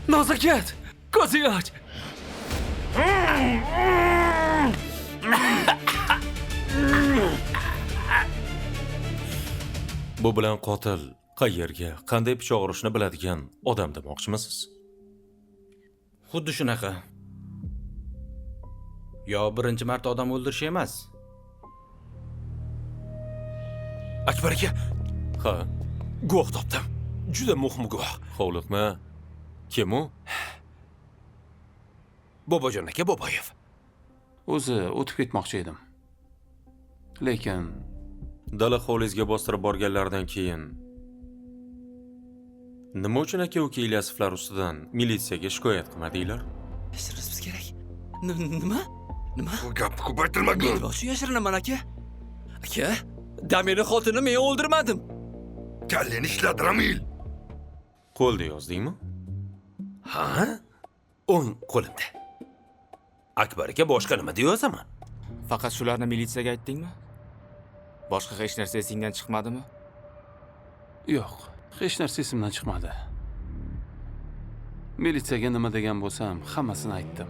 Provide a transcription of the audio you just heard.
Nazokat, ko'zingni och. Bu bilan qotil qayerga, qanday pichoq urishni biladigan odam demoqchimisiz? Xuddi shunaqa. Yo birinchi marta odam o'ldirish emas. Akbar aka, Ha, guvoh topdim. Juda muhim guvoh. hovliqma. Kim u? Bobojon aka Boboyev. O'zi o'tib ketmoqchi edim. Lekin Dala hovlingizga bostirib borganlaridan keyin nima uchun aka-uka Ilyasovlar ustidan militsiyaga shikoyat qilmadinglar? Yashirishimiz kerak. Nima? Nima? Bu gapni ko'paytirmagin. Nima uchun yashirinaman aka? Aka, Damirni xotinini men o'ldirmadim. Kalleni ishlat, Ramil. Qo'lda yozdingmi? Ha? O'ng qo'limda. Akbar aka, boshqa nima deyozaman? Faqat shularni militsiyaga aytdingmi? Boshqa hech narsa esingdan chiqmadimi? Yo'q, hech narsa esimdan chiqmadi. Militsiyaga nima degan bo'lsam, hammasini aytdim.